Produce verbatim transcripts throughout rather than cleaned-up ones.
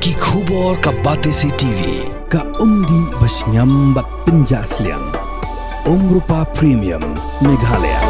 Ki khubor ka Batesi T V, ka umdih ba shngiam bad pynjah sliang. Umrupa Premium, Meghalaya.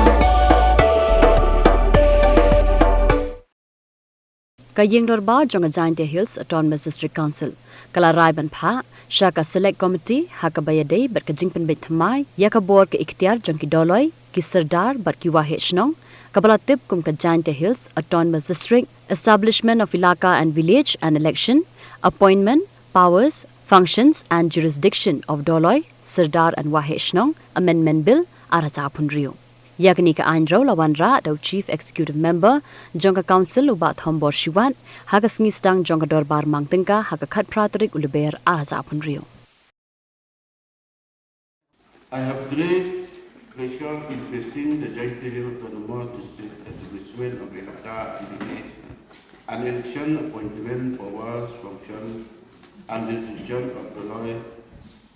Ka Ïing Dorbar jong ka Jaintia Hills Autonomous District Council ka la rai ban phah sha ka Select Committee ha kaba ïadei bad ka jingpynbeit thymmai ïa ka bor ka iktiar jong ki Dolloi, ki Sirdar bad ki Waheh Shnong, kaba la tip kum ka Jaintia Hills Autonomous District, Establishment of Elaka and Village and Election, Appointment, Powers, Functions and Jurisdiction of Dolloi, Sirdar and Waheh Shnong, Amendment Bill, ar hajar arphew hynriew. Ïa kane ka aiñ ruh la wanrah da u Chief Executive Member jong ka Council, u Bah Thombor Shiwat, ha ka sngi sdang jong ka Dorbar Mang Tyngka ha ka khatphra tarik u Lber ar hajar arphew hynriew. I have great pleasure in placing the Jaintia Hills Autonomous District Establishment of Elaka and Village and Election, Appointment, Powers, Function and Jurisdiction of Dolloi,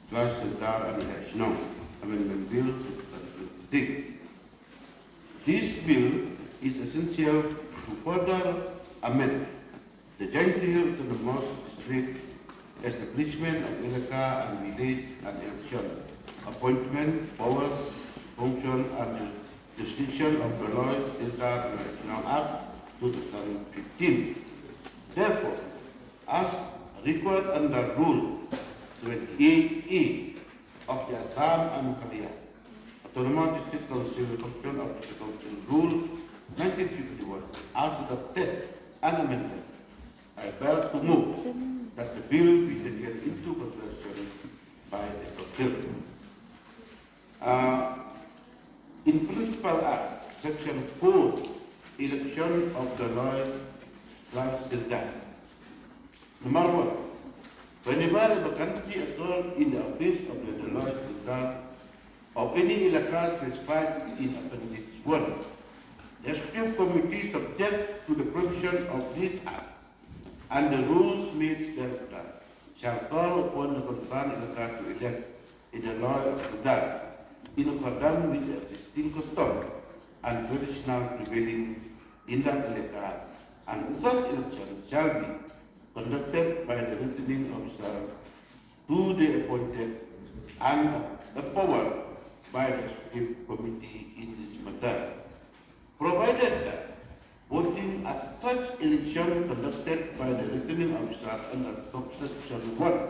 Sirdar and Waheh Shnong, Amendment Bill two thousand twenty-six. This bill is essential to further amend the Jaintia Hills Autonomous District Establishment of Elaka and Village and Election, Appointment, Powers, Function and Jurisdiction of Dolloi, Sirdar and Waheh Shnong Act two thousand fifteen. Therefore, as required under Rule seventy-eight A of the Assam and Meghalaya Autonomous District Council, Constitution of District Council Rule nineteen fifty-one, as adopted and amended, I beg to move that the bill be taken into consideration by the council. Uh, in Principle Act, Section four, Election of Dolloi Sirdar. Number one, whenever a vacancy occurs in the office of the Dolloi Sirdar of any elaka specified in Appendix one, the Executive Committee, subject to the provision of this Act and the rules made thereafter, shall call upon the concerned elaka to elect a Dolloi Sirdar in accordance with the existing custom and traditional prevailing in that elaka, and such election shall be conducted by the returning officer duly appointed and empowered by the Executive Committee in this matter, provided that voting at such election conducted by the returning officer under subsection one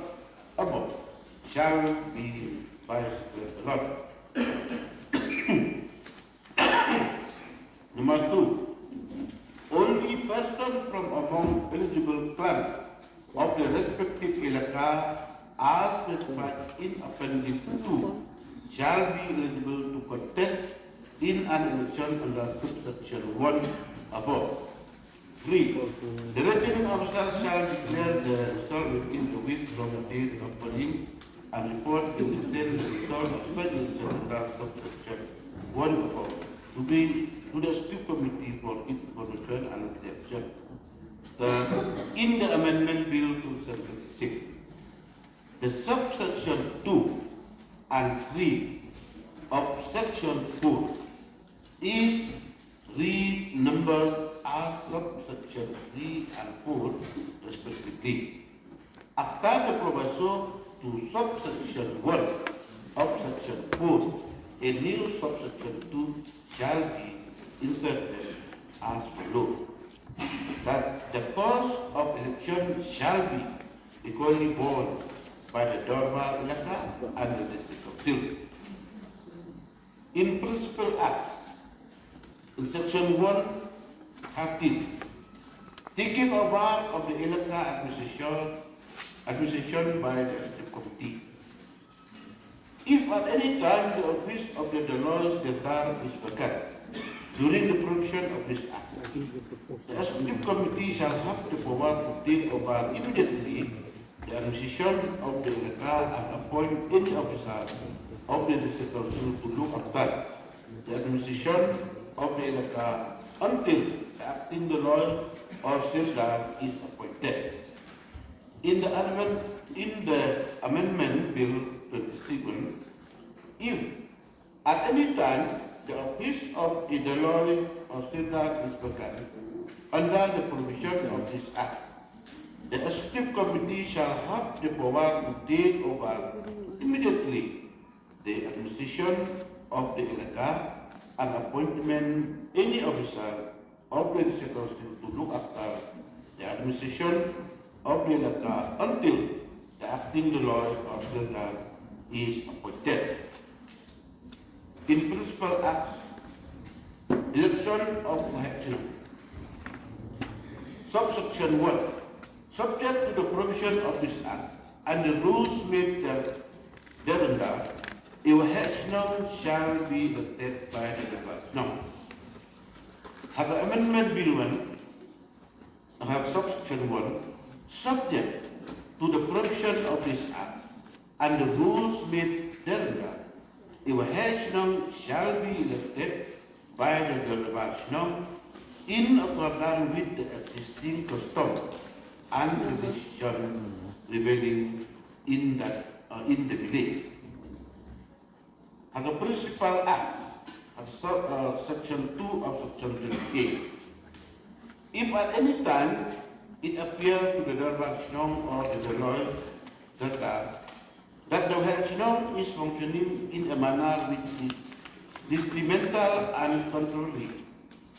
above shall be by secret ballot. Number two, only person from among eligible clan of the respective elaka as specified in Appendix two shall be eligible to contest in an election under subsection one above. Three, the returning officer shall declare the result within a week from the date of polling and report in detail the result of such election under subsection one above to be to the Executive Committee for its information and reflection. The, in the Amendment Bill two thousand twenty-six, the subsection two and three of section four is renumbered as subsection three and four respectively. After the proviso to subsection one of section four, a new subsection two shall be inserted as follows: that the cost of election shall be equally borne by the Dorbar Elaka and the District Council. In Principle Act, in section one thirteen, taking over of the Elaka administration, administration by the Executive Committee. If at any time the office of the Dolloi Sirdar is vacant during the provision of this Act, the Executive Committee shall have the power to take over immediately the administration of the Elaka and appoint any officer of the District Council to look after the administration of the Elaka until the acting Dolloi or Sirdar is appointed. In the amendment, in the Amendment Bill twenty-seven, if at any time the office of a Dolloi or Sirdar is vacant under the provision of this Act, The executive committee shall have the power to take over immediately the administration of the elaka and appointment any officer of the district council to look after the administration of the elaka until the acting Daloi or Serdar is appointed. In Principal Act, election of Waheh Chnong. Subsection one. Subject to the provision of this Act and the rules made there-, thereunder, a Waheh Chnong shall be elected by the Darbar Chnong. Ha ka Amendment Bill one, ha ka subsection one, subject to the provision of this Act and the rules made thereunder, a Waheh Chnong shall be elected by the Darbar Chnong in accordance with the existing custom and tradition prevailing in that, uh, in the village. Ha ka Principal Act, ha ka sub-, uh, section two of section twenty-eight. If at any time it appear to the Darbar Chnong or the Daloi Serdar that the Waheh Chnong is functioning in a manner which is detrimental and contrary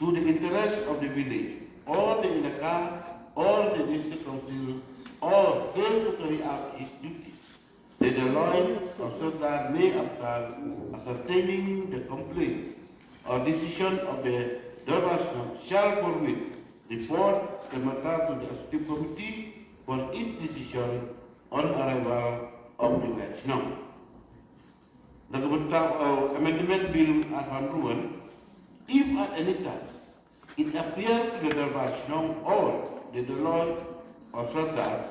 to the interests of the village or the elaka or the district council or fail to carry out his duty, the Daloi or Serdar may, after ascertaining the complaint or decision of the Darbar Chnong, shall forthwith report the matter to the executive committee for its decision on arrival of the Waheh Chnong. Na ka bynta, uh, Amendment Bill arphew hynriew, if at any time it appear to the Darbar Chnong or the Daloi or Serdar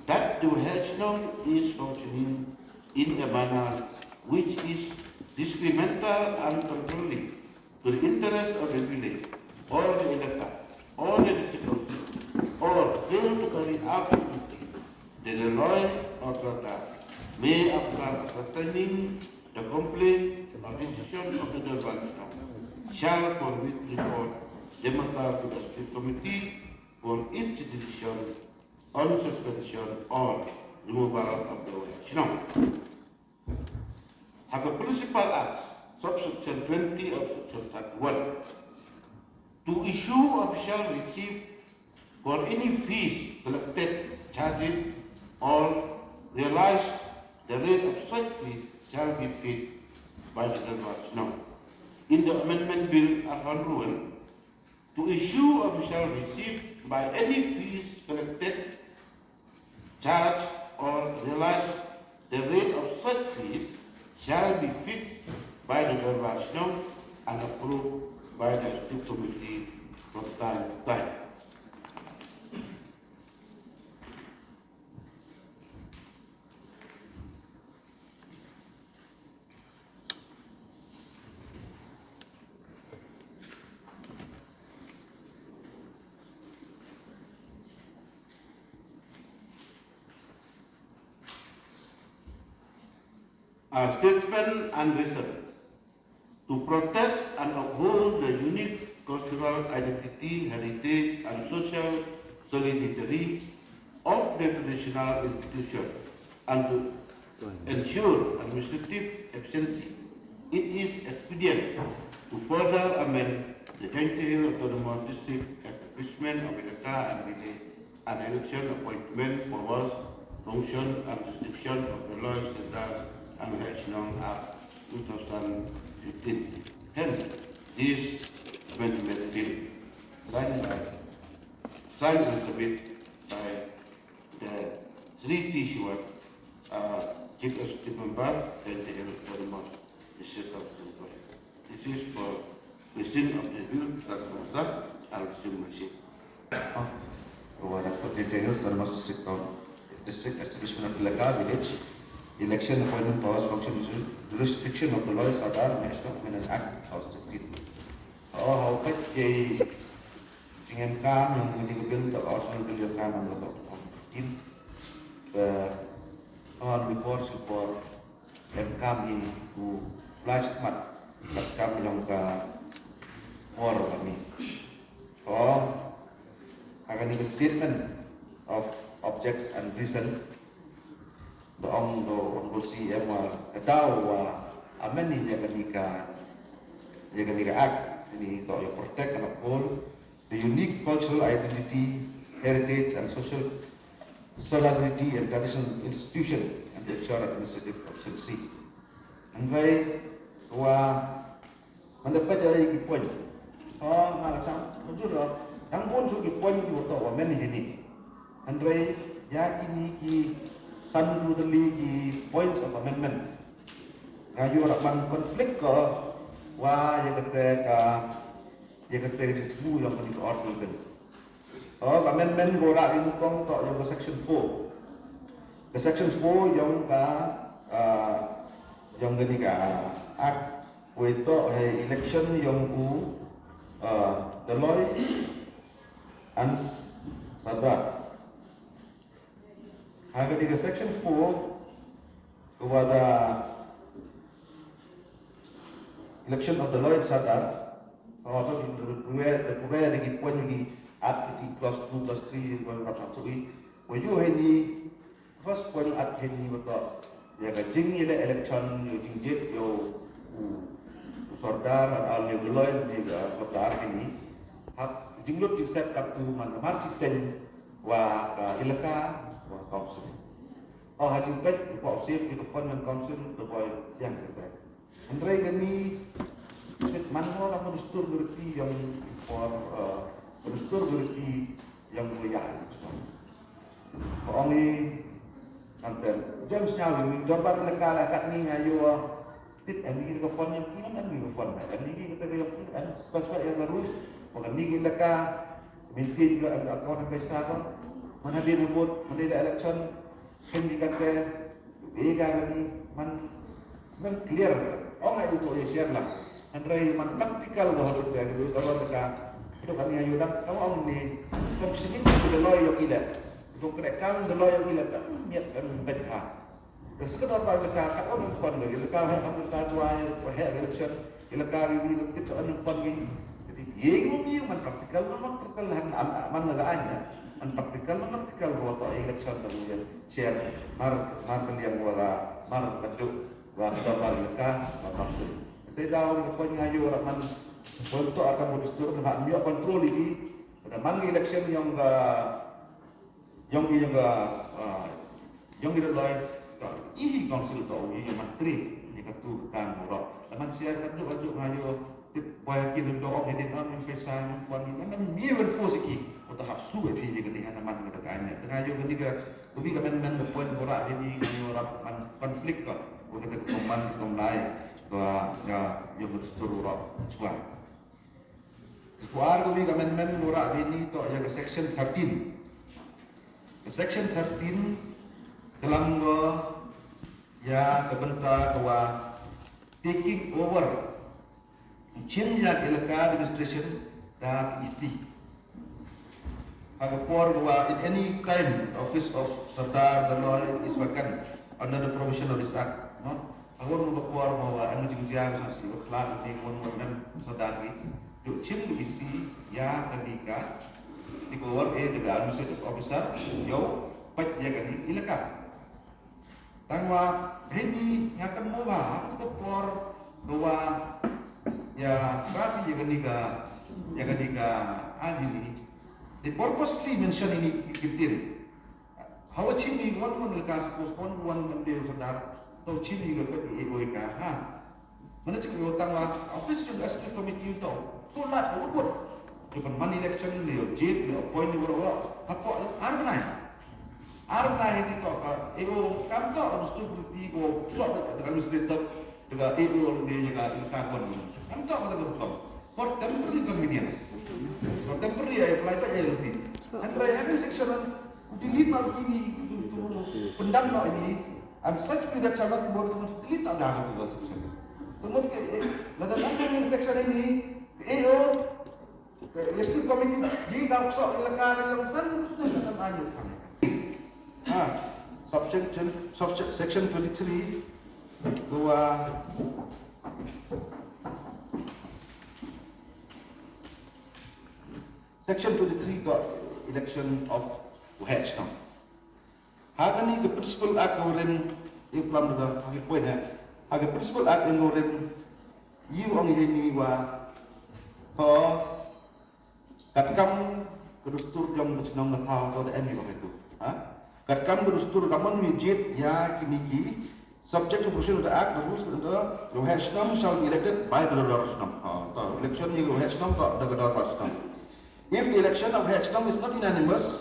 that the Waheh Chnong is functioning in a manner which is detrimental and contrary to the interest of the village or the elaka or the district council or fail to carry out the duty, the Daloi or Serdar may, after ascertaining the complaint or decision of the Darbar Chnong, shall forthwith report the matter to the executive committee for its decision on suspension or removal of the Waheh Chnong. Ha ka Principal Act, subsection twenty of section thirty-one, to issue official receipt for any fees collected, charged or realized, the rate of such fees shall be paid by the Darbar Chnong. In the Amendment Bill arphew hynriew, to issue official receipt by any fees collected, charged or realized, the rate of such fees shall be fixed by the Darbar Chnong and approved by the executive committee from time to time. A statement and reason. To protect and uphold the unique cultural identity, heritage, and social solidarity of the traditional institution, and to ensure administrative efficiency, it is expedient to further amend the Jaintia Hills Autonomous District Establishment of Elaka and Village and Election Appointment Powers, Function and Jurisdiction of the Daloi, Serdar and Waheh Chnong Act two thousand fifteen. Hence, this amendment bill, signed by, signed and submitted by the Shri T Shiwat, uh, Chief Executive Member, Jaintia Hills Autonomous District of Singapore. This is for placing of the bill, Tuan Tuan Sir, I'll resume my seat. Wa da put the Jaintia Hills Autonomous District of, District Establishment of Elaka, Village, Election Appointment Powers, Function, Jurisdiction of the Daloi, Serdar, Waheh Chnong Amendment Act two thousand sixteen. Oh, how much they Jingem kam ïa kane ka bill, the original bill ïa kam ha ka two thousand fifteen. Ba, on before, before, em kam hi u plastic mat, kat kam long ka por kane. Oh, ha kane ka statement of, of Jackson Reason, da ong da ong da C M wa ka daw wa amend ïa kane ka, ïa kane ka act, ïa kane ka protect and uphold the unique cultural identity, heritage and social solidarity and traditional institution and to ensure administrative efficiency. Hynrei wa man da peit ïa ki point. Oh, nga la sam, jur, dang bun shuh ki point ki wa toh wa amend hi ni. Hynrei ïa kine ki san tylli ki points of amendment, nga ïoh rah ban conflict ko wa ïa kata ka, ïa kata ka jingthmu ïa kane ka ordinance. Oh, ka amendment ko rah ïa kong toh ïa ka section four. Ka section four ïa ka, ah, ïa kane ka act. Wei toh ha election ïa u, uh, Dolloi and Sardar. Ha kane ka section four, ka wa da election of Dolloi and Sardar. Oh, to ki pure, pure da ki point ki act ki clause two, clause three, ki wa da ki. Wa ïoh ha ni First point at hini wa toh ïa ka jingïaleh election, ïa u jingjied ïa u, u Sordar, al ïa u Dolloi, ïa ka Sordar hini. Hap jinglut jingset katto man ka mar shiteng wa ka elaka, wa ka council. Oh, ha jingpeit, u Bah Osif, ïa ka fund man council, da boi ïa ka. Hynrei kane, man mo la mo dustur berti ïa u por, eh, dustur berti ïa u ya. Ko ong ni, kanten. James nyaw ni, dorbar elaka la kat ni nga ïoh, tit em ni ka fund ïa ki, em ni ka fund, em ni ka ïoh, em special ïa ka rules, wa kane elaka, minti juga em account em pesa ko. Mana dia ngebut, mana dia election, Ken di kate, bega lagi, man, man clear. Ong ai uto ye share lah. Hynrei man practical wa hudut ya, gitu, kalau mereka, itu kami ayu dah, kalau ong ni, kong sini tu Dolloi ïa u ilet. Kong kena kang Dolloi ïa u ilet, kan miat kan bet ha. Terus kedua kali mereka, kan ong phone lagi, mereka hai kamu ta tuai, wahai election, Ila ka ri wi rit kit sa ynnym pon ngi. Jadi, ïing rum ïing man practical man practical han am man la ga ain. Man practical man practical ruh to election da wi share mar mar kyndiang wa la mar ka juk wa ka mar ka wa council. Te da wi pon nga yu ra man pon to aka mo dustur ma mi control igi. Da man election yong ka Yong i yong ka, ah, yong i da lai ka i council to i yong man tri ni ka tu ka mo ro. Laman sia ka tu ka tu nga yo tip bai ki dum do ok hedin am pesa ni pon ni man mi wen fo siki. Ko ta hap su ba phi ni ka ni hana man ka ka ni. Tanga yo ka ni ka ko bi ka men men mo pon mo ra ni ni nga yo rap man conflict ka. Ko ka ta ko man ko lai ka ya yo ko tu ro chwa. Ka kwar kawei ka amendment ngi wanrah hangne toh ïa ka section thirteen. Ka section thirteen ka lam ko ïa ka bynta ka wa taking over, u chim ïa ka elaka administration da ka E C. Ha ka por ka wa in any time the office of Sardar Dolloi is vacant under the provision of this act, no? Ha ka por ka wa em ka jingjia ka sa shu khlad ka jingwan wan em Sardar ki. Ïoh chim ka E C ïa kane ka, take over eh da ka administrative officer, ïoh peit ïa kane ka elaka. Tang wa, hynrei nga kynmaw ba ha ka por ka wa ïa traffic ïa kane ka, ïa kane ka ain hynrei, they purposely mention ïa kane ka ktien. Hawa chim ïa ka wan wan ka suppose wan wan wan de Sardar, to chim ïa ka ka ïa ka ha. Mana chim ïa tang wa office jong executive committee to. To lat ka wut wut. Ïa pynman election, ïa jied, ïa appoint, ïa wara wara. Hapoh ar bnai. Ar bnai hi to ka, ïa u kam to, ïa u supriti ko, so ka administrator, ïa ka ïa u ïa ka ïa ka kon. Kam to ka ta ka. For temporary convenience. For temporary, I apply pa ïa rutin. And by having section one, delete ma kini, pendam ma ini, and such period shall not be more than delete ma ga ka section. Tengok ke, eh, lada nang section ini, eh, oh, Rescue Committee, di daw ksok elaka ni long san, sudah dalam anjuk kami. Ah, subsection, subse-, section twenty-three, dua, section twenty-three dot election of Wahech, no? Ha kani ka Principal Act ka u rim, ïa u klam da ka ha ki point ha. Ha ka Principal Act ka u rim, ïa u ong ïa ni wa, to, katkam ka dustur jong ka chnong ka thaw to da em ïa ka tu. Ha? Katkam ka dustur ka mon wi jied ïa kini ki, subject to provision of the Act, the rules of the, the head chnong shall be elected by the Daloi Shnong. Ha, to, election ïa ka head chnong to da ka Daloi Shnong. If the election of head chnong is not unanimous,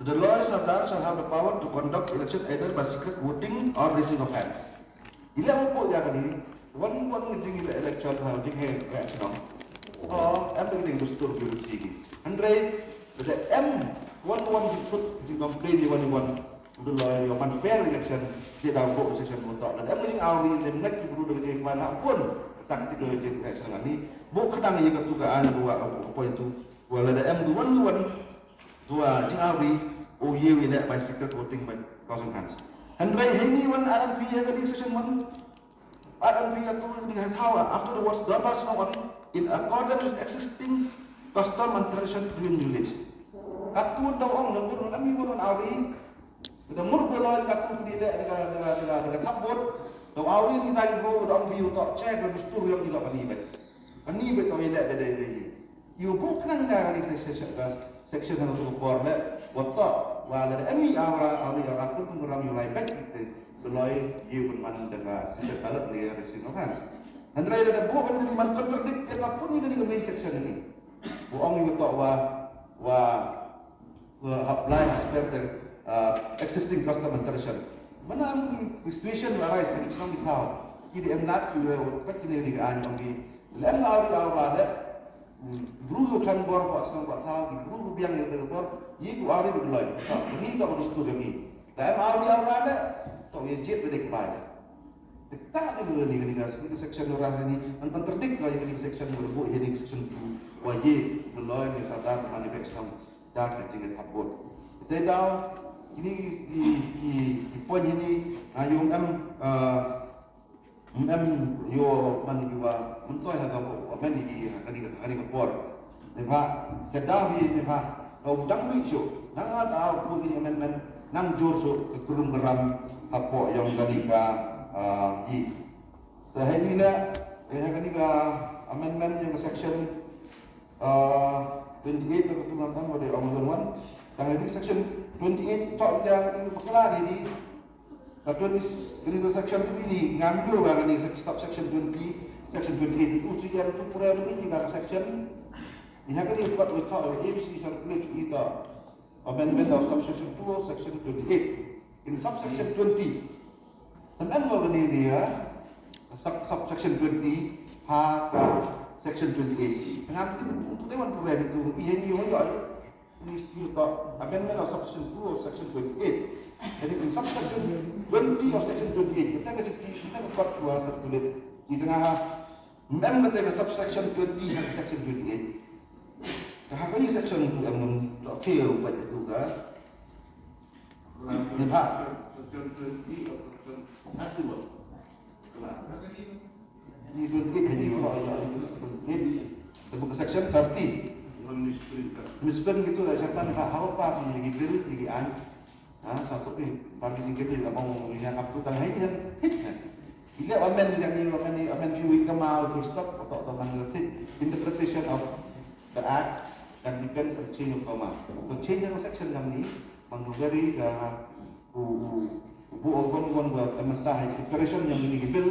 the Daloi Sardar shall have the power to conduct election either by secret voting or raising of hands. Ila u ko ïa kani, wan wan ngi jing ila election ha jing head, head chnong. Oh, em da ki dustur bi rusi ki. Hynrei da em wan wan jing kut jing complain ïa wan wan. U Daloi ïa man fair election, te da ko election mo to. Da em jing awri, da em ngat ki bru da ki wan ha pun. Tak ti ko jing election ni. Mo khnang ïa ka tu ka an bu wa ko tu. Wala da em du wan wan. Dua, jing awri, u ïew ïaleh by secret voting by thousand hands. Hynrei heini wan R and P ha kani section one. R and P ïa tu ïa kani ha thaw, after the words Daloi Shnong wan, in accordance with existing custom and tradition within the village. Kat tu da ong na bun na mi bun awri. Da mur Daloi kat tu di leh da ka, da ka, da ka, da ka thap vote. Da awri ni dai bro da ong bi u to check da dustur ïa ki lo kani bet. Kani bet to ïaleh da da da. Ïa u buk nang ka kani section, section, section hangtu ka por leh, wat to, wa lada em i awra, awri awra kun kum ram ïa u lai bet, te, Daloi, ïa u ban man da ka secret ballot leh raising of hands. Hynrei lada buk ban kani man contradict, ïa ka pun ïa kani ka main section ni. U ong ïa u to wa, wa, wa hap lai as per the, uh, existing custom and tradition. Mana ki situation la rai sa ki chnong ki thaw. Ki da em lad ki wa, pat kini ni ka aiñ ong ki. Lem la awri awra leh, bru u khlaiñ bor, ko sngewbha thaw, bru u biang ïa ka bor, ïa u awri u Daloi. Thaw, kani ka dustur jong ngi. Da em awri awra leh, to ïa jied bad ïa kbai. Te kata ni, ni, ni, ni section u rah ni, an contradict ïa kani section u buh ïa ni section two, wa ïa u Daloi ni Sardar man ïa ka Islam da ka jingthap vote. Te daw, kini ki, ki, ki point ni, nga ïoh em, ah, Ym em ïoh man ki wa myntoi ha ka por, amend ïa ki ha kani ka, kani ka por. Neibhah ka daw hi neibhah ka u dang mih shuh, nang ha daw pynmih amendment, nang jur shuh ka kurum ka ram hapoh ïong kani ka, ah, i. Te ha kani na, eh, ha kani ka amendment ïong ka section, ah, twenty-eight ka tu ngan tam wa dei ong wan. Tang ha kani section twenty-eight tok ïa kani ka bakla kani. Ka twenty, kani ka section twenty ni, ngam ïoh ba kani sub-, subsection twenty, section twenty-eight. U shu ïa tu pura ni ka section. Ni ha kani ka kot without A B C circulate ita. Amendment of subsection two of section twenty-eight. In subsection twenty. Kan em ba kani ni ya. Sub-, subsection twenty ha ka section twenty-eight. Ngam tu tu dewan pura ni tu. Ihe ni ïoh ïoh. Ni still got amendment of subsection two of section twenty-eight. Jadi in subsection twenty of section twenty-eight, kita ka section, kita ka kot dua satu kulit. Di tengah ha, mem kata ka subsection twenty ha section twenty-eight. Ka ha ka ni section tu em mun dok ke u pat tu ka. Ni ha. Section twenty of section satu. Ni twenty-eight ha ni, oh, ya, twenty-eight. Tebuk section thirty. Misprint gitu lah, siapa ni, Pak, apa sih, lagi bill, lagi an. Ha, satu ni, bagi ni bill, abang ni yang apa tu, dah, ini kan, ini kan. Bila amend ni, amend ni, amend view, kamal, full stop, atau, atau mana, interpretation of the act that depends on change of comma. The change of section ni, mengubah dari, uh, u, u, u buh u wan wan ba ka mynta ha preparation ïong kine ki bill,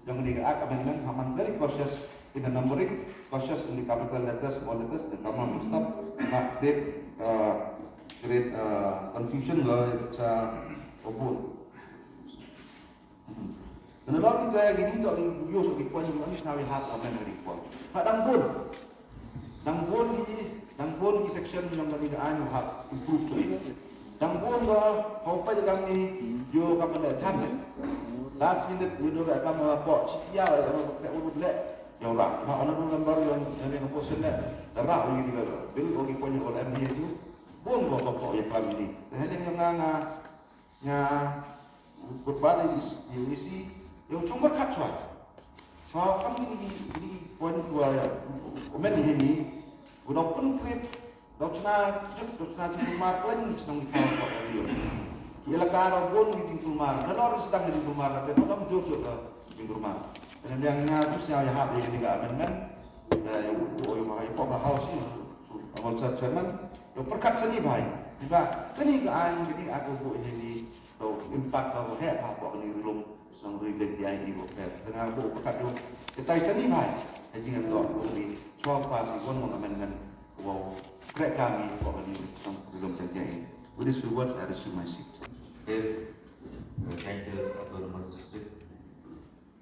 ïong kine ki act amendment, ha man very cautious in the numbering, cautious in the capital letters, small letters, the comma, full stop, not create, uh, create, uh, confusion ba sa u buh. Kane lor kita kini to ni yo so ki point ni sa wi hat amen ri point. Ha dang bun. Dang bun ki, dang bun ki section ïong kani ka aiñ hap improve to. Dang bun ba hau pa jagam ni yo ka pada chan. Last minute yo do ka kam ba po chi ya ba ka uru le. Yo ra. Ha honorable member ïong ïong ka question le. Da ra wi ni ka bill o ki point ïong M D tu. Bun ba ko ko ya kam ni. Te hene nga nga Nga, kut ba da is, isi, ïa u chong ba khat chwa. Chwa kam ni, ni, ni, point dua ya, comment hi ni, u dau pun krip, dau chna, juk, dau chna, juk mar plan, ni chnong ni kau, kau, kau, Ïa la ka ruh bun ki jingkulmar, nalor ki sdang ki jingkulmar, la te ba dang jur jur ka jingkulmar. Te nang ïa nga tu sñiaw ïa hap ïa kane ka amendment, eh, ïa u, u, ïa u, ïa u, ïa u House ni, u, u, u Chairman, ïa u pyrkhat sani bha ïa. Ba, kane ka aiñ, kane ka aiñ ka buh ïa kane, ka impact ka heh bha hapoh kane ka ri lum, shnong ri leit ïa kane ka pher. Te nga buh pyrkhat ïa u, katai sani bha ïa, ka jingïatoh, u ni, chwa pass ïa one more amendment, wow, kreh kami, hapoh kane ka shnong ri lum Jaiñtia. With these few words, I resume my seat. Fifth, uh, Jaintia Hills Autonomous District,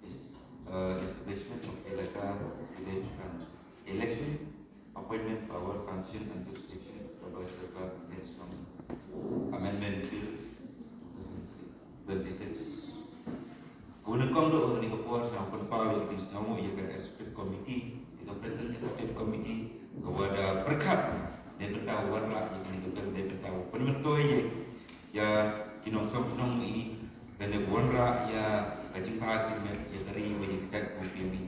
is, uh, establishment of Elaka Village and election, appointment power, function and jurisdiction of the Vice President Amendment Bill twenty-six. Kane ka por sa pynpaw ïa ka Executive Committee, ïa ka President Executive Committee, ka wa da pyrkhat ne bynta wanrah ïa kane ka bill, ne bynta pynmyntoi ïa ïa ki nongshong shnong i, lane wanrah ïa ka jingpyrkhat jingmut ïa ka ri wa ïa ka jaitbynriew i.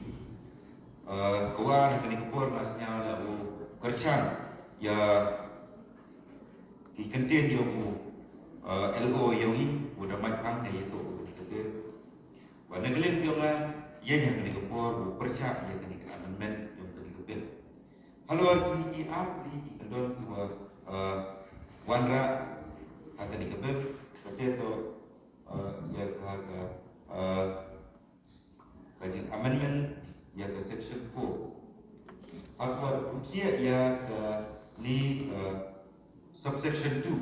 Eh, ka wa na kane ka por nga sñiaw la u kyrchan ïa ki kyntien ïa u, eh, L O ïa u i, u da mait pang ne ïa to u ka te. Wa na ka liang ïa nga ïa ïa kane ka por u pyrshah ïa kane ka amendment ïa kane ka bill. Halor kine ki ap, kine ki kyndon kiwa, eh, wanrah ha kane ka bill, ka te to, eh, ïa ka, ka, eh, ka jing amendment ïa ka section four. Halor u pyrshah ïa kane, eh, subsection two,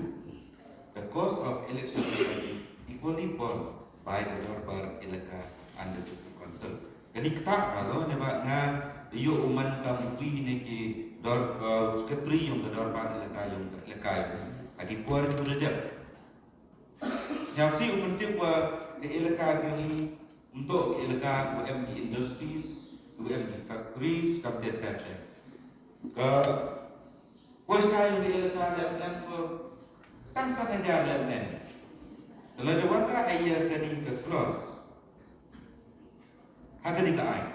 the cost of election shall be equally borne by the Dorbar Elaka and the District Council. Kane kata ka lo ne ba nga ïoh u man kam u wi ne ki dor, uh, secretary yong ka Dorbar Elaka yong ka elaka yong. Ha ki por ki da dep. Sñiawsih u pyntip wa ka elaka yong i, ym toh ka elaka wa em ki industries, wa em ki factories, kam dep dep. Ka Poi sa ïa ka elaka leh ym em ko tang san hajar leh ym em. Te lada wan ka ïa kane ka clause ha kane ka aiñ,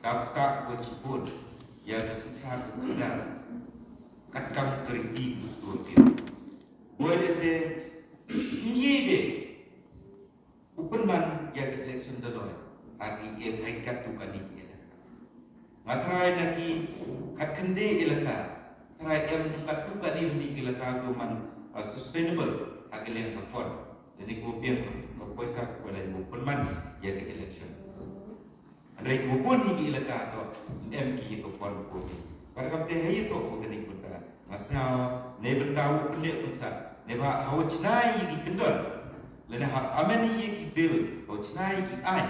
ka ktah wa chibun ïa ka synshar ka khadar katkam ka riti ka stur ki. Boi lehse ym ye de u pynman ïa ka election Dolloi ha ki ïa katto katne ki elaka. Nga tharai na ki khatkhynde elaka, tharai em katto katne ki elaka ki man, uh, sustainable ha ka liang ka fund. Lane ko biang ka poisa ko lane ko pynman ïa ka election. Hynrei ko bun ki elaka to em ki ïa ka fund ko. Bad kam te ha ïa to ko kane ka bynta. Nga sngew ne bynta u pyndep pynsah ne ba ha u chna ïa ki kyndon. Lane ha amend ïa ki bill, ha u chna ïa ki aiñ.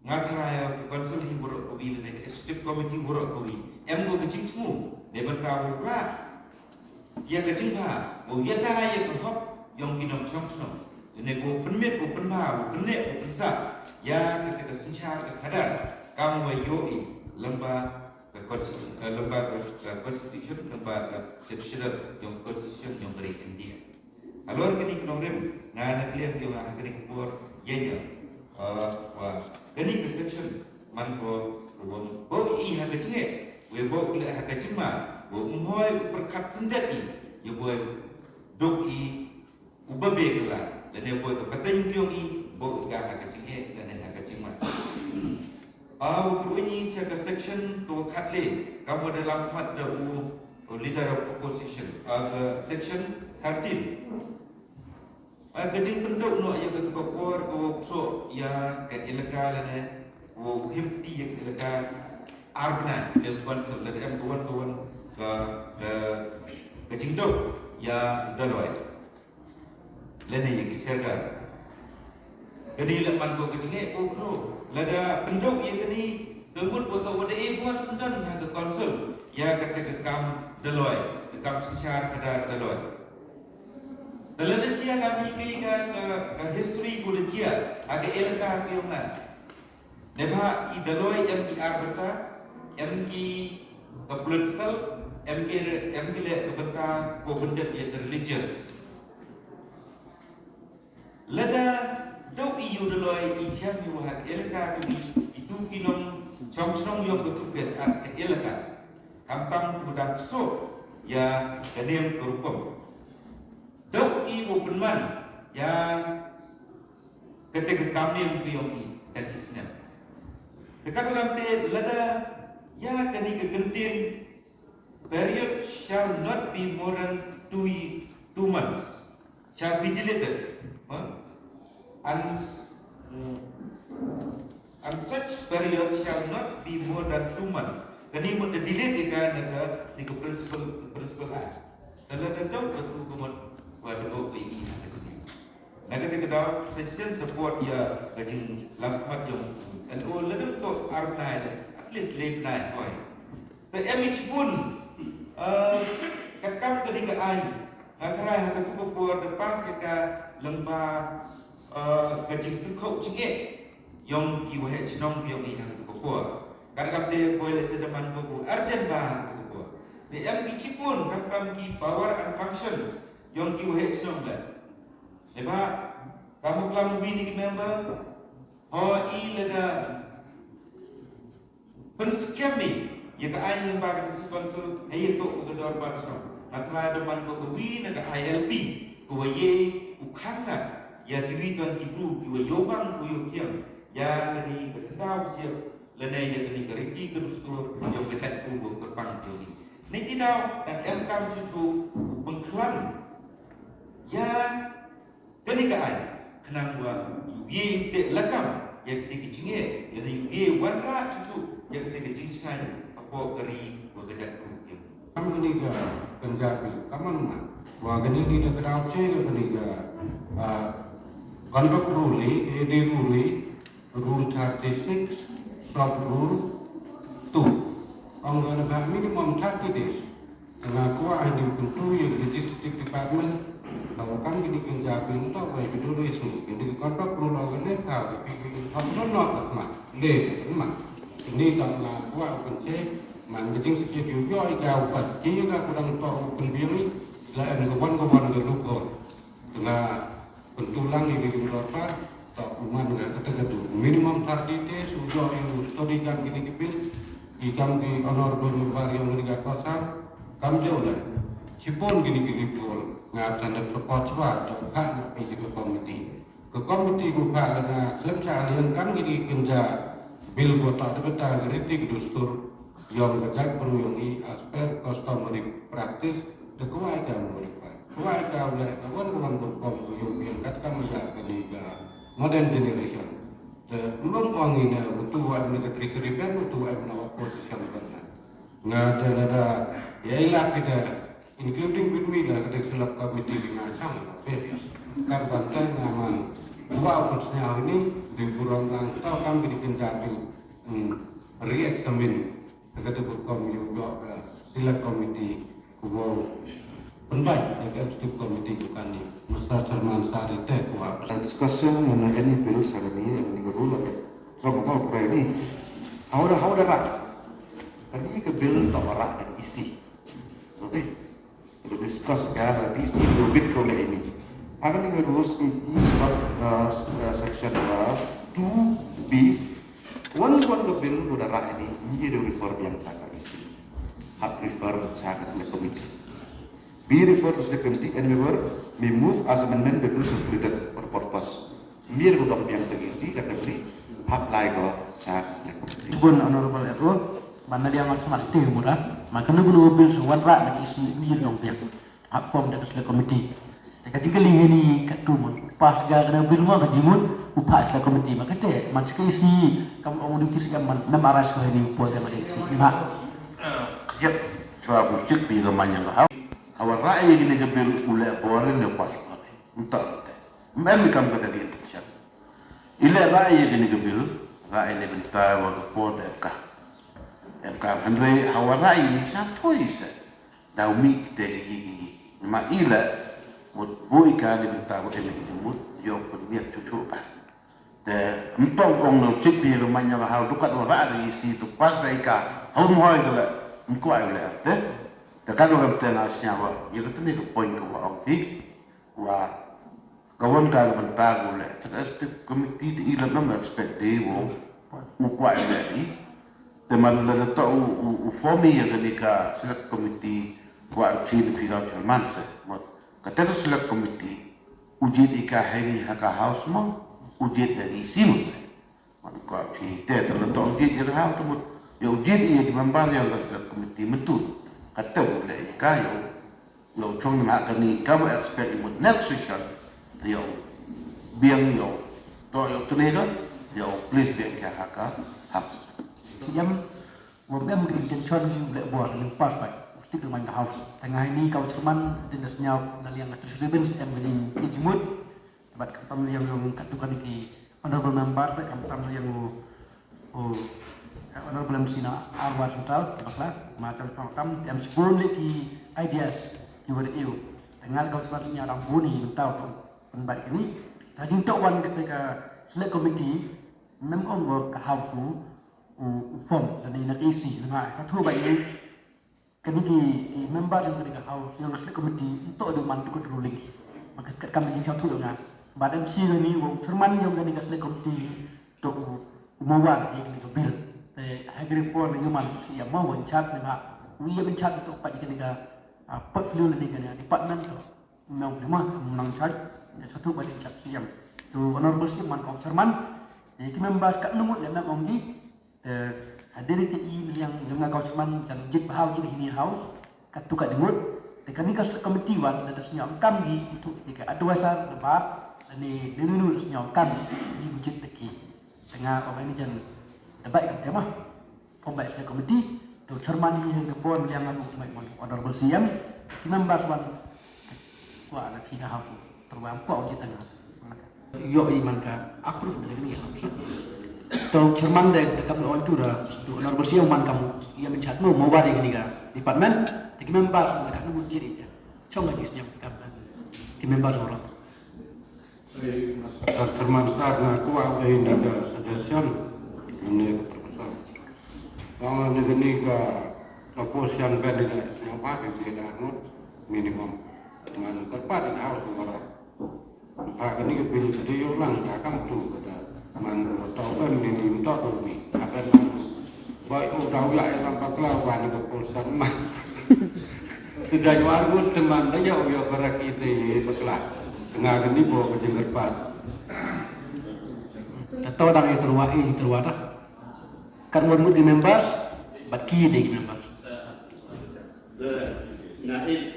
Nga tharai ïa ka council hi waroh kawi lane ka executive committee waroh kawi. Em ko ka jingthmu ne bynta u rah ïa ka jingbha, u ïada ïa ka hok yong ki nongshong shnong. Lane ko pynmih, ko pynbha, ko pynneh, ko pynsah ïa kata ka synshar ka khadar. Kam wa ïohi lyngba ka constitution, eh, lyngba ka, ka constitution, lyngba ka schedule yong constitution yong ka ri India. Halor kane ka nongrim, nga na ka liang yong nga ha kane ka por, ïa ïa, eh, wa kane ka section man ko, wa bok i ha ka jingeh, wa bok leh ha ka jingma, wa um hoi u pyrkhat syndet i, ïa boi duk i u babe kylla, lane boi ka pateng yong i, bok i ka ha ka jingeh, lane ha ka jingma. Ah, u kyrwin i sha ka section ka wa khatle, kam wa da lam khmat da u, u leader of opposition, ah, ka section thirteen. Ah, ka jingpynduh noh ïa ka tukapor ka wa pso ïa ka elaka lane, u him kti ïa ka elaka ar bnai, ka council lane em ka wan ka wan ka, ka, ka jingduh ïa Dolloi. Lane ïa ki serdar. Kane la man ko ka jingeh ko khro. Lada pynduh ïa kane ka mut ko to wa da e bor syndon ha ka council. Ïa kata ka kam Dolloi, ka kam synshar khadar Dolloi. Te lada jia kane ka, ka, ka history ko da jia ha ka elaka ka yong nga. Neba i Dolloi em ki ar bynta, em ki ka political, em ki, em ki leh ka bynta ko bynta ïa ka religious. Lada dok i ïa u Dolloi i chem ïa u ha ka elaka ka ri, i tu ki nongshong shnong ïong ka tukbet ha ka elaka. Kam tam u dang ksuh ïa ka niam ka rukom. Dok i u pynman ïa kata ka kam ne ka ïong i ka ki snem. Te ka kam te lada ïa kane ka kyntien period shall not be more than two, ye- two months. Shall be deleted. Huh? And, mm, and such period shall not be more than two months. Kane mut da delete ïa ka na ka, na ka principal, principal act. Ka la da dok ka tu ka mut wa da dok ka i ha ka jingim. Na kata ka daw, sa shisien support ïa ka jinglaphmat jong u. Kan o la dang to ar bnai de, at least le bnai hoi. Te em i shibun, eh, ka kam ka ding ka ai. Nga tharai ha katu ka por da pass ïa ka lyngba, eh, ka jingpynkhot jingeh ïong ki waheh shnong ïong i ha katu ka por. Ka kam te boi le sa da man ko ku urgent ba ha katu ka por. Te em i shibun kam kam ki power and functions ïong ki waheh shnong le. Eba, ka muklam wi ni ki member, ho i lada pynskhem i ïa ka aiñ lyngba ka District Council, ha ïa to ka dorbar shnong. Nga tharai da man ko ka wi na ka I L P, ka wa ye u khang nga, ïa ki wi don ki bru, ki wa ïoh bang, ki wa ïoh thiang, ïa kani ka tyndaw ka jia, lane ïa kani ka riti ka dustur, ïa ka jait ku ka pang ïa ni. Ni ti daw, da em kam chuchu, u pynkhlan, ïa kane ka aiñ, khnang ba u ïe te lakam ïa kata ka jingeh, lane u ïe wanrah chuchu ïa kata ka jingshngaiñ hapoh ka ri bad ka jaitbynriew. Kam kane ka kynja bill, kam man na, wa kane ka da kdaw che ka kane ka, ah, Conduct Rule, eh, the rule, Rule thirty-six, Sub Rule two. Ong ka na ba minimum thirty days. Te nga kwah ha ïing pyntu ïa ka Legislative Department, ba u kam kine ki jingpyntu ba ïa ka duration, kine ki contract rule ong kane ka, ka pi pi ong kane ka khmat. Le, khmat. Kine ka nga kwah u pynche, man ka jingskhem ïa u ïoh ïa ka u pat. Ki ïa ka ku dang to u pynbiang i, la em ka wan ka wan ka loophole. Te nga pyntu lang ïa ka jingdorbar, to u man nga kata ka tu. Minimum thirty days, u ïoh ïa u study kam kine ki bill, i kam ki honorable member ïong kine ka kosam, kam jooh leh. Shibun kine ki loophole, nga tang da support shuwa, to ka na ka committee. Ka committee ku ka nga khlem sha ïa kam kine ki kynja bill ko ta da bynta ka riti ka dustur, ïong ka jaitbru ïong i as per customary practice, te kwah ïa ka modify. Kwah ïa ka u leh ka wan ka wan ka rukom ka ïong biang kat kam ïa kane ka modern generation. Te ym ong ine utu wa em na ka treasury biang, utu wa em na opposition biang. Nga te lada ïa i lak kita, including with me, da ka select committee ki nga chang, kan ban tang nga man. Wa u pun sñiaw ini, di burom lang, tau kam ki di kynja ki, hmm, re-examine. Ka kata ka rukom ïa u ïoh ka select committee, ku wow pynbeit ïa ka executive committee, ku kani Mister Sharma Ansari te ku wa. Discussion on any bills ha kani, ha kani ka rule, ha kani ka rule, ha kani. How the, how the right? Kani ka bill ka wa rah da E C. Okay. Discuss ka D C rubric ko le ini. Hangni ka rules in sub, uh, uh, section, uh, two B. One one ka bill ko da rah ini, ini da refer biang sha ka E C. Hap refer sha ka select committee. Be refer to select committee and we were, we move as amendment the rules of the for purpose. Mir ko dong biang sha E C ka tebri, hap lai ko sha ka select committee. Bun Honorable Ero, man na dia man smat te mura, man kanu kanu bill sa wan rah na E C mir dong biang. Hap pom da ka select committee. Te ka jingkylli hi ni ka tu mon. Pas ga ka bill mo ka jingmut, u pa select committee ma ka te, man sha ka E C, kam ong du ki sha man, nam aras ko hi ni u po da ma E C, ni ma. Yep, chwa bu chik bi ga man yang ha. Hawa rah ïa kini ka bill u leh bor ne pas. Uta uta. Mem kam ka tadi tu siap. I leh rah ïa kini ka bill, rah ïa kini ka wa ka por da ka. Em ka hynrei hawa rah ïa ni sa thoi sa. Daw mi kite ki ki ki. Ma i leh mut bu i ka ni bynta wa em ki mut ïoh pynmiat chuchu ka. Te ym tong ong na u sik pi ru man ïa ka haw dukat wa rah da i si tu pas da i ka. Haw mo hoi ka leh. Ym kwah ïa u leh te. Te kan wa kam te na sñiaw wa. Ïa ka tani ka point ka wa ong pi. Wa ka wan ka ka bynta ka u leh. Te ka executive committee te i la nam expect de wo. U kwah ïa u leh i. Te man la la to u, u, u form ïa kani ka select committee wa u chi ni pi ka chairman se. Mut ka te ka select committee. U jied ïa ka ha ri ha ka House mo, u jied ha ri sima se. Wan ko phi te te la to u jied ïa ka House te mut. Ïa u jied ïa ki member ïa ka select committee mynta. Ka te u le ïa ka ïa u. Ïa u chong na ka ni ka ba expect ïa mut next session. Te ïa u biang ïa u. To ïa u tene ka ïa u please biang ka ha ka House. Siam Wa em ka intention ki u leh bor, u pass bai u stick remind ka House. Tang ai ni ka u chairman, din da sñiaw na liang ka Treasury Bench em ka jingkit jingmut. Bad khamtam liang yong katto katne ki honorable member, bad khamtam liang u, u, eh, honorable M C na Arwar Central, bakla, ma tam tam tam, em shibun leh ki ideas ki wa da ïoh. Tang ai ka u chairman sñiaw dang bun i mynta u tong pynbait kini. Ka jingtoh wan kata ka select committee, mem ong ko ka House u u, u form lane na A C lane ha, ka thu ba ïa kane ki, ki member jong kane ka House, jong ka select committee, nto da man tu ka ruling. Maka kat kam jing satu nga. Bad em shi ni wa u chairman jong kane ka select committee, to u, u mawar ïa kane ka bill. Te ha kane por ni man shi ïa maw in charge ni ba u ïa in charge to pat ïa kane ka, ah, portfolio lane kane department to. Nong ni ma nang charge. Te satu ba in charge shi ïa. To honorable shi man kong chairman. Ïa ki member kat nungut ïa nang ong di. Te hadien te i liang liang nga kong chairman jang jit bha u jit hi ni House. Kat tu kat jingmut. Te kani ka select committee wan da sñiaw kam gi untuk ti ka advisor da bar ni ni ni sñiaw kam gi bu jit te ki. Te nga ong ni jan da bai kam te ma. Pom bai select committee to chairman ni ka pon liang nga mai mon honorable C M. Ki members wan kwa na ki ka House. Terwa kwa u jit nga. Ïoh i man ka approve da kani ka House. To chairman de de kam on tu da to honorable siang man kam ïa min chat mo mo wa de kani ka department. Te ki member sa ka na mun jiri. Chong lagi siang kam ki member sa orang. Chairman sa na kuwa ai ni ka suggestion ni ka proposal. Bang ni kani ka proposal ben ni siang pa ka minimum. Man ka pa di House orang. Ba kani ka bill ka dei ïoh lang ïa kam tu ka da. Man u to kan ni ni to tu ni. Akan man. Bai u dau ïa ïa lang bakla ba ni ka pulsan man. Ti da ïoh argut te man da ïoh ïoh barak ite bakla. Nga kani bo ka jingkyrpad. Ta to dang ïa terwa i terwa dah. Kat ngut ngut ki members, bad ki dei ki members.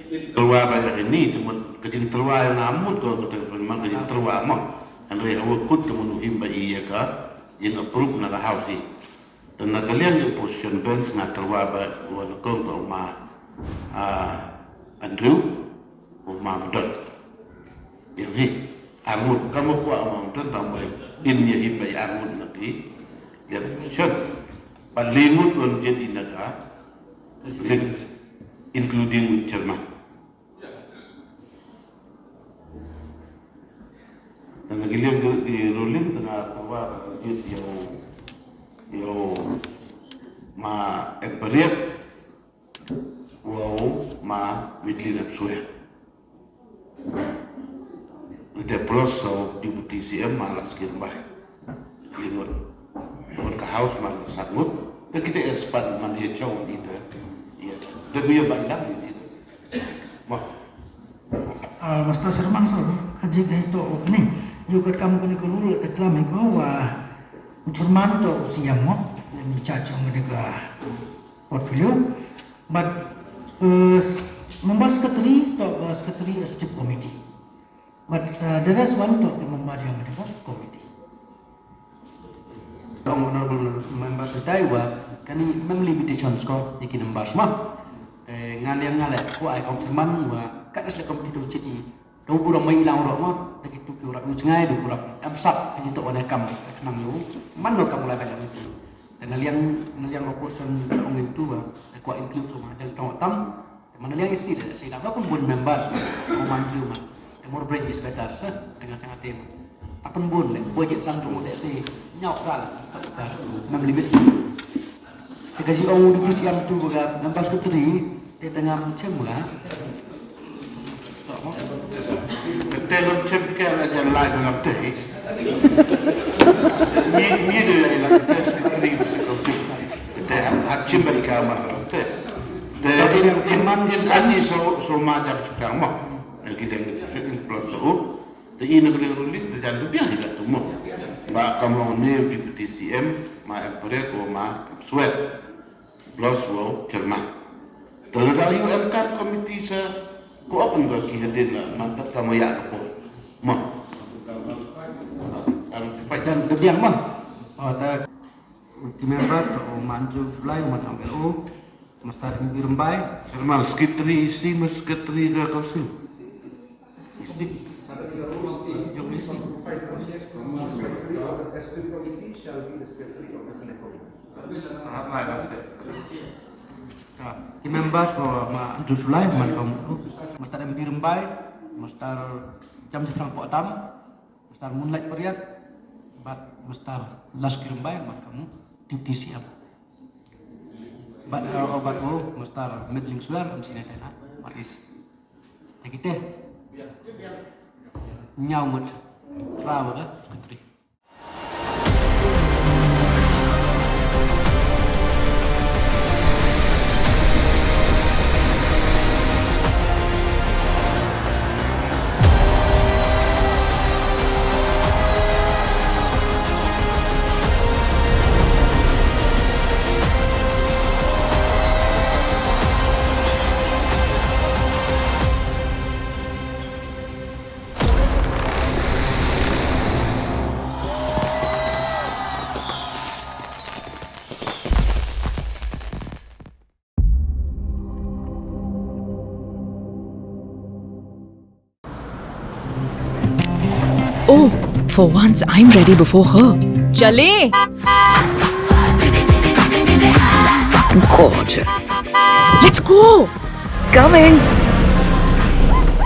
Tyrwa ba ïa kini, te mut ka jingtyrwa ïa nga mut ko ka tyrwa, ka jingtyrwa mo. Hynrei hawa kut te mut u him ba ïa ka jingapprove na ka House hi. Te na ka liang jong opposition bench nga tyrwa ba u wa nyngkong ka u ma, ah, Andrew, u ma Mdon. Ïa hi, arngut, ka ma kwah u ma Mdon tang ba in ïa hi ba ïa arngut na ki. Ïa opposition. Ba le ngut wan jin in na ka list, including with chairman. Tang na ki liang ki ruling tang nga tyrwa ba jin ïa u, ïa u ma Ekbariat. Wow, ma Midlin ap suya. Ite pros so deputy C M ma la skir bah. Lingot. Ngot ka House ma la sangut. Da kita expand man dia chau ni da. Iya. Da biya ba ilang ni da. Wah. Ah, Master Sherman so, haji gai to ni. Yu kat kam kani ko rule kat lam ko wa Sherman to siang mo. Yang charge ong de ka portfolio. But, uh, member secretary to, uh, secretary executive committee. But, uh, the rest one to the member yang the committee. Tong honorable member setai wa kani mem limitations ko ïa ki numbers ma. Eh, ngan yang ngale ko ai kong Sherman wa kat as le committee to chiti. To pura mai lang ro ma, da kitu ki ura u chngai da pura em sap ki to one kam ka nang yu. Man no kam la ba itu. Da na liang, na liang opposition da ong itu ba, da ko include so ma jang tong tam. Da man na liang isi da, si da ba pun bun members, ko man yu ma. Da more brain is better, sa, tengah tengah tema. Apun bun le, budget sang tu de si nyau kal, tak tak, nam limit. Te ka ji ong u dei siang tu ba ka members ku tri, te tang ngam chem ba. Te lam chem ke la jan lai ba lam te. Ni, ni de lai lam te, tri. Te ha, ha chem ba ka ma lam te. Te in, in, in ani so, so ma jam chem ma. Ki deng in plot so. Te i na ka liang ruli te jan te biang i ka tu mo. Ba kam long ne deputy C M ma em pret o ma em swet. Plus wow kerma. Te na da U M card committee sa ko open ko ki hadin la man ta ka ma ya ka po. Mo. Am ti pa jan te biang mo. O ta ki member o man ju July o man am L O. Mastar Birambai. Kerma secretary isi ma secretary ka council. Ki members ko ma Andrew Sulai man ka mu Mastar M B Rumbai, Mastar Jam Jefrang Potam, Mastar Moonlight Pariat, bad Mastar Las Ki Rumbai man ka mu T T C M. Bad uh, bad mu Mastar Medling Suar am sini tena ma is. Takite. Nyawmut. Trawa ka kutri. Oh, for once I'm ready before her. Chale! Gorgeous. Let's go! Coming!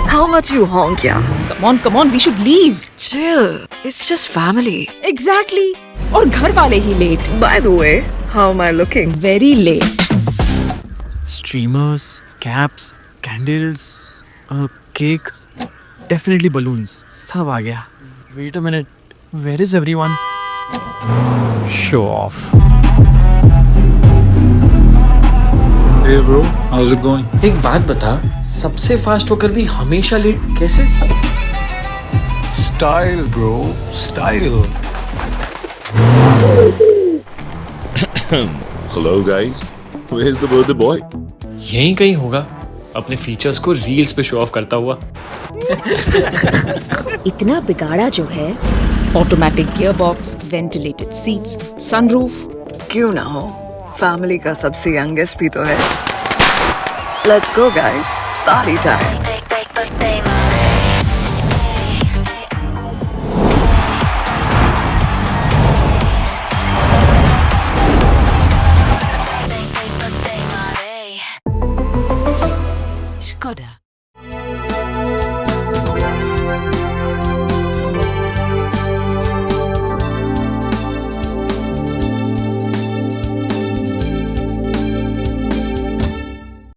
How much you honk, yeah? Come on, come on, we should leave. Chill. It's just family. Exactly. और घर वाले ही late. By the way, how am I looking? Very late. Streamers, caps, candles, a cake, definitely balloons. सब आ गया. Wait a minute. Where is everyone? Show off. Hey bro, how's it going? एक बात बता, सबसे फास्ट होकर भी हमेशा लेट कैसे? Style, bro, style. Hello guys, where's the birthday boy? यहीं कहीं होगा, अपने फीचर्स को रील्स पे शो ऑफ करता हुआ. इतना बिगाड़ा जो है. Automatic gearbox, ventilated seats, sunroof. क्यों ना हो, फैमिली का सबसे यंगेस्ट भी तो है. Let's go guys, party time.